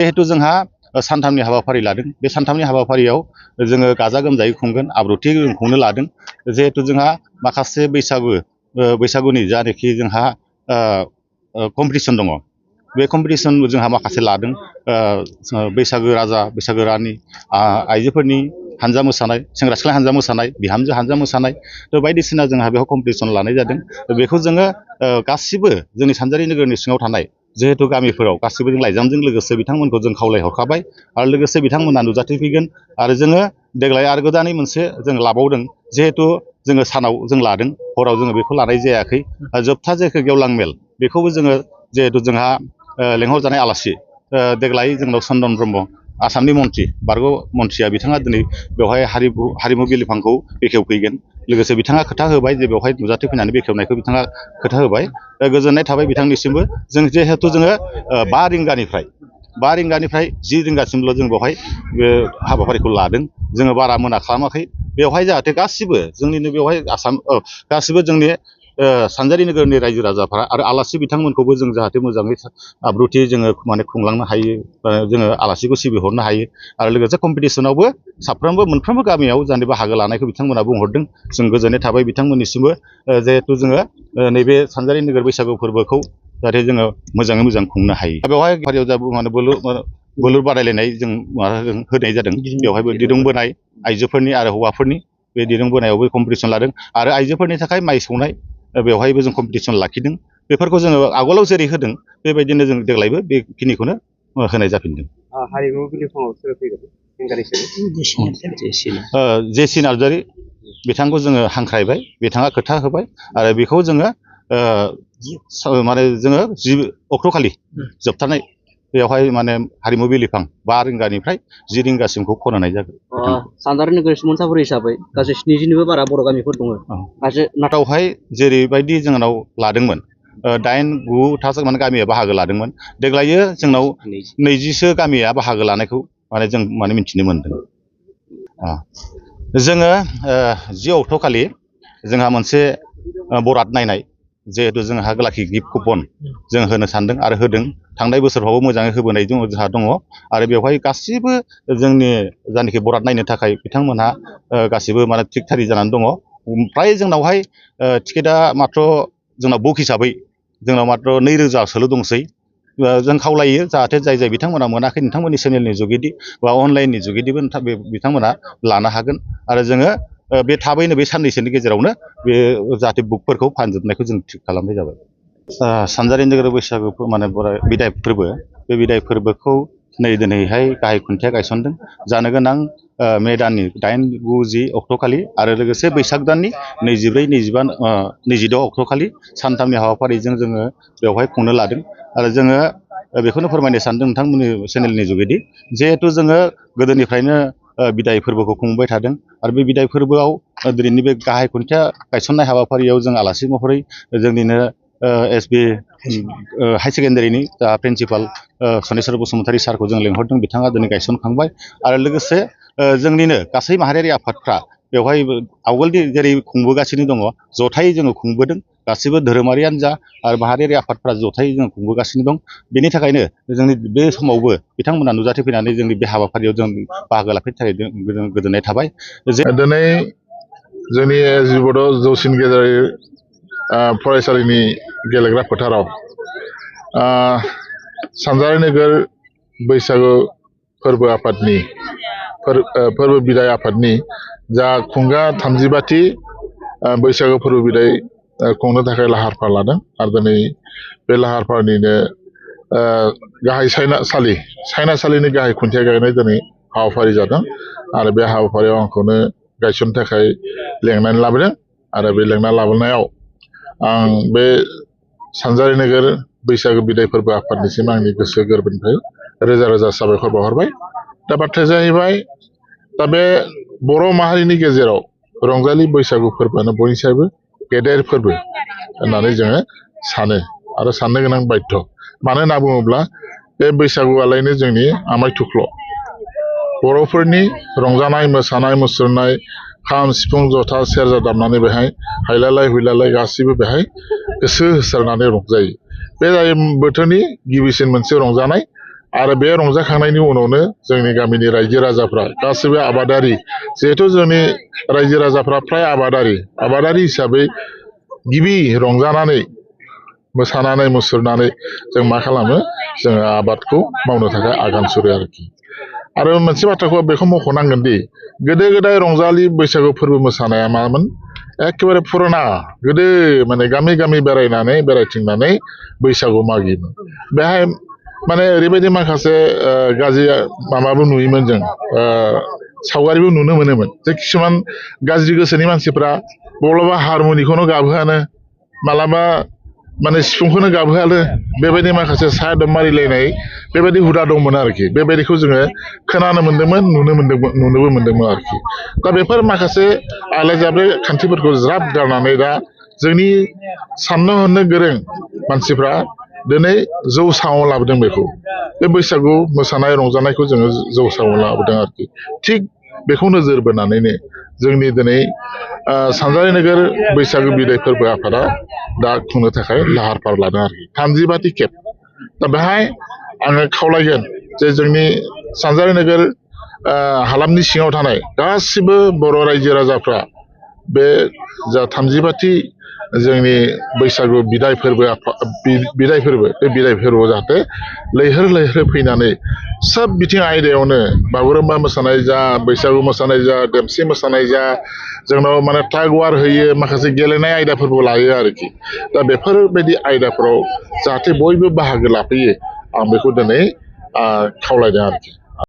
जिहेतु जोंहा सानथामनि हाबाफारि लादों बे सानथामनि हाबाफारियाव जोङो गाजा गोमजायै खुंगोन आब्रुथि खुंनो लादों जिहेतु जोंहा माखासे बैसागुनि जानाखि जोंहा कम्पिटिसन दङ बे कम्पिटिसन जोंहा माखासे लादों बैसागो राजा बैसागो रानि आइजोफोरनि हानजा मोसानाय सेंग्रा सिख्ला हानजा मोसानाय बिहामजो हानजा मोसानाय बायदिसिना जोंहा बेयाव कम्पिटिसन लानाय जादों बेखौ जोङो गासिबो जोंनि सानजारि नोगोरनि सिङाव थानाय जिहेतु गामिफोराव गासिबो जों लाइजामजों लोगोसे बिथांमोनखौ जों खावलायहरखाबाय आरो लोगोसे बिथांमोना नुजाथिफैगोन आरो जोङो देग्लाय आरो गोदानै मोनसे जों लाबावदों जिहेतु जोङो सानाव जों लादों हराव जोङो बेखौ लानाय जायाखै जोबथा जायखौ गेवलां मेल बेखौबो जोङो जिहेतु जोंहा लेंहरजानाय आलासि देग्लाय जोंनाव चन्दन ब्रह्म आसामनि मन्त्रि बारग' मन्थ्रिया बिथाङा दिनै बेवहाय हारिमु बिलिफांखौ बेखेवफैगोन लोगोसे बिथाङा खोथा होबाय जे बेवहाय नुजाथिफैनानै बेखेवनायखौ बिथाङा खोथा होबाय गोजोननाय थाबाय बिथांनिसिमबो जों जिहेतु जोङो 5 रिंगानिफ्राय 10 रिंगासिमल' जों बेवहाय बे हाबाफारिखौ लादों जोङो बारा मोना खालामाखै बेवहाय जाहाथे गासिबो जोंनिनो बेवहाय गासिबो जोंनि सानजारि नोगोरनि रायजो राजाफ्रा आरो आलासि बिथांमोनखौबो जों जाहाथे मोजाङै आब्रुथि जोङो माने खुंलांनो हायो जोङो आलासिखौ सिबिहरनो हायो आरो लोगोसे कम्पिटिसनावबो मोनफ्रोमबो गामियाव जाहाथे बाहागो लानायखौ बिथांमोना बुंहरदों जों गोजोननाय थाबाय बिथांमोननिसिमबो जिहेथु जोङो नैबे सानजारि नोगोर बैसागु फोरबोखौ जाहाथे जोङो मोजाङै मोजां खुंनो हायो बेवहाय फारियाव जा माने बोलुर बादायलायनाय जों होनाय जादों बेवहायबो दिरुं बोनाय आइजोफोरनि आरो हौवाफोरनि बे दिरुं बोनायावबो कम्पिटिसन लादों आरो आइजोफोरनि थाखाय माइ सौनाय बेवहायबो जों कम्पिटिसन लाखिदों बेफोरखौ जोङो आगोलाव जेरै होदों बेबायदिनो जों देग्लायबो बेखिनिखौनो होनाय जाफिनदों हारिमु बिलिफाङाव सोर फैगोन जेसि नार्जारि बिथांखौ जोङो हांख्रायबाय बिथाङा खोथा होबाय आरो बेखौ जोङो माने जोङो 10 अक्ट'खालि जोबथारनाय बेवहाय माने हारिमु बिलिफां 5 रिंगानिफ्राय 10 रिंगासिमखौ फरायनाय जागोन सानजारि नोगोर सोमोनसाफोर हिसाबै गासै 70निबो बारा बर' गामिफोर दङ नाथायहाय जेरैबायदि जोंनाव लादोंमोन 8-9 माने गामिया बाहागो लादोंमोन देग्लायो जोंनाव 20सो गामिया बाहागो लानायखौ माने जों माने मिथिनो मोनदों जोङो 10 अक्ट'खालि जोंहा मोनसे बराद नायनाय जिहेतु जोंहा लाखि गिफ्ट कुपन जों होनो सानदों आरो होदों थांनाय बोसोरफ्रावबो मोजाङै होबोनाय जोंहा दङ आरो बेवहाय गासिबो जोंनि जायनाखि बराद नायनो थाखाय बिथांमोनहा गासिबो माने थिग थारि जानानै दङ फ्राय जोंनावहाय टिकेटआ माथ्र जोंनाव बुक हिसाबै जोंनाव माथ्र 2000सोल' दंसै जों खावलायो जाहाथे जाय बिथांमोना मोनाखै नोंथांमोननि चेनेलनि जुगेदि बा अनलाइननि जुगेदिबो बिथांमोना लानो हागोन आरो जोङो बे थाबैनो बे साननैसोनि गेजेरावनो बे जाहाथे बुकफोरखौ फानजोबनायखौ जों थिग खालामनाय जाबाय सानजारि नोगोर बैसागु माने बिदाय फोरबो बे बिदाय फोरबोखौ दिनैहाय गाहाय खुन्थिया गायसनदों जानो गोनां मे दाननि 8-9-10 अक्ट'खालि आरो लोगोसे बैसाग दाननि 24-25-26 अक्ट'खालि सानथामनि हाबाफारिजों जोङो बेवहाय खुंनो लादों आरो जोङो बेखौनो फोरमायनो सानदों नोंथांमोननि चेनेलनि जुगेदि जिहेथु जोङो गोदोनिफ्रायनो बिदाय फोरबोखौ खुंबाय थादों आरो बे बिदाय फोरबोआव दिनैनि बे गाहाय खुन्थिया गायसननाय हाबाफारियाव जों आलासि महरै जोंनिनो एसबि हाई सेकेन्डारिनि प्रिन्सिपाल सनेस्वर बसुमतारी सारखौ जों लेंहरदों बिथाङा दिनै गायसनखांबाय आरो लोगोसे जोंनिनो गासै माहारियारि आफादफ्रा बेवहाय आवगोल जेरै खुंबोगासिनो दङ जथायै जोङो खुंबोदों गासिबो धोरोमारियानो जा आरो माहारियारि आफादफ्रा जथायै जों खुंबोगासिनो दं बेनि थाखायनो जोंनि बे समावबो बिथांमोना नुजाथिफैनानै जोंनि बे हाबाफारियाव जों बाहागो लाफैनो थाखाय गोजोननाय थाबाय दिनै जोंनि जिबड' जौसिन गेजेरारि फरायसालिनि गेलेग्रा फोथाराव सानजारि नोगोर बैसागु फोरबो आफादनि फोरबो बिदाय आफादनि जा खुंगा 35थि बैसागु फोरबो बिदाय खुंनो थाखाय लाहार फाहार लादों आरो दिनै बे लाहार फाहारनिनो गाहाय सायनासालिनि गाहाय खुन्थिया गायनाय दिनै हाबाफारि जादों आरो बे हाबाफारियाव आंखौनो गायसननो थाखाय लेंनानै लाबोदों आरो बे लेंना लाबोनायाव आं बे सानजारि नोगोर बैसागु बिदाय फोरबो आफादनिसिम आंनि गोसो गोरबोनिफ्राय रोजा रोजा साबायखर बावहरबाय दा बाथ्राया जाहैबाय दा बे बर' माहारिनि गेजेराव रंजालि बैसागु फोरबोआनो बयनिसायबो गेदेर फोरबो होननानै जोङो सानो आरो साननो गोनां बाध्य मानो होनना बुङोब्ला बे बैसागुआलायनो जोंनि आमाय थुख्ल' बर'फोरनि रंजानाय मोसानाय मुसुरनाय खाम सिफुं जथा सेरजा दामनानै बेहाय हायलालाय हुइलालाय गासिबो बेहाय गोसो होसारनानै रंजायो बे जायो बोथोरनि गिबिसिन मोनसे रंजानाय आरो बे रंजाखांनायनि उनावनो जोंनि गामिनि रायजो राजाफ्रा गासैबो आबादारि जिहेथु जोंनि रायजो राजाफ्रा फ्राय आबादारि हिसाबै गिबि रंजानानै मोसानानै मुसुरनानै जों मा खालामो जोङो आबादखौ मावनो थाखाय आगान सुरो आरोखि आरो मोनसे बाथ्राखौ बेखौ मख'नांगोन दि गोदो गोदाय रंजालि बैसागु फोरबो मोसानाया मामोन एखेबारे फुराना गोदो माने गामि गामि बेरायथिंनानै बैसागु मागियोमोन बेहाय माने ओरैबायदि माखासे गाज्रि माबाबो नुयोमोन जों सावगारिबो नुनो मोनोमोन जे किसुमान गाज्रि गोसोनि मानसिफ्रा माब्लाबा हारमनिखौनो गाबहोआनो मालाबा माने सिफुंखौनो गाबहोआनो बेबायदि माखासे सादम मारिलायनाय बेबायदि हुदा दंमोन आरोखि बेबायदिखौ जोङो खोनानो मोन्दोंमोन नुनोबो मोन्दोंमोन आरोखि दा बेफोर माखासे आलाय-जाब्रे खान्थिफोरखौ ज्राब गारनानै दा जोंनि साननो हनो गोरों मानसिफ्रा दिनै जौसाङाव लाबोदों बेखौ बे बैसागु मोसानाय रंजानायखौ जोङो जौसाङाव लाबोदों आरोखि थिग बेखौ नोजोर बोनानैनो जोंनि दिनै सानजारि नोगोर बैसागु बिदाय फोरबो आफादा दा खुंनो थाखाय लाहार फाहार लादों आरोखि 32 खेब दा बेहाय आङो खावलायगोन जे जोंनि सानजारि नोगोर हालामनि सिङाव थानाय गासिबो बर' रायजो राजाफ्रा बे जा 32 जोंनि बैसागु बिदाय फोरबो बे बिदाय फोरबोआव जाहाथे लैहोर फैनानै सोब बिथिं आयदायावनो बागुरुम्बा मोसानाय जा बैसागु मोसानाय जा देमसि मोसानाय जा जोंनाव माने टाग वार होयो माखासे गेलेनाय आयदाफोरबो लायो आरोखि दा बेफोरबायदि आयदाफोराव जाहाथे बयबो बाहागो लाफैयो आं बेखौ दिनै खावलायदों आरोखि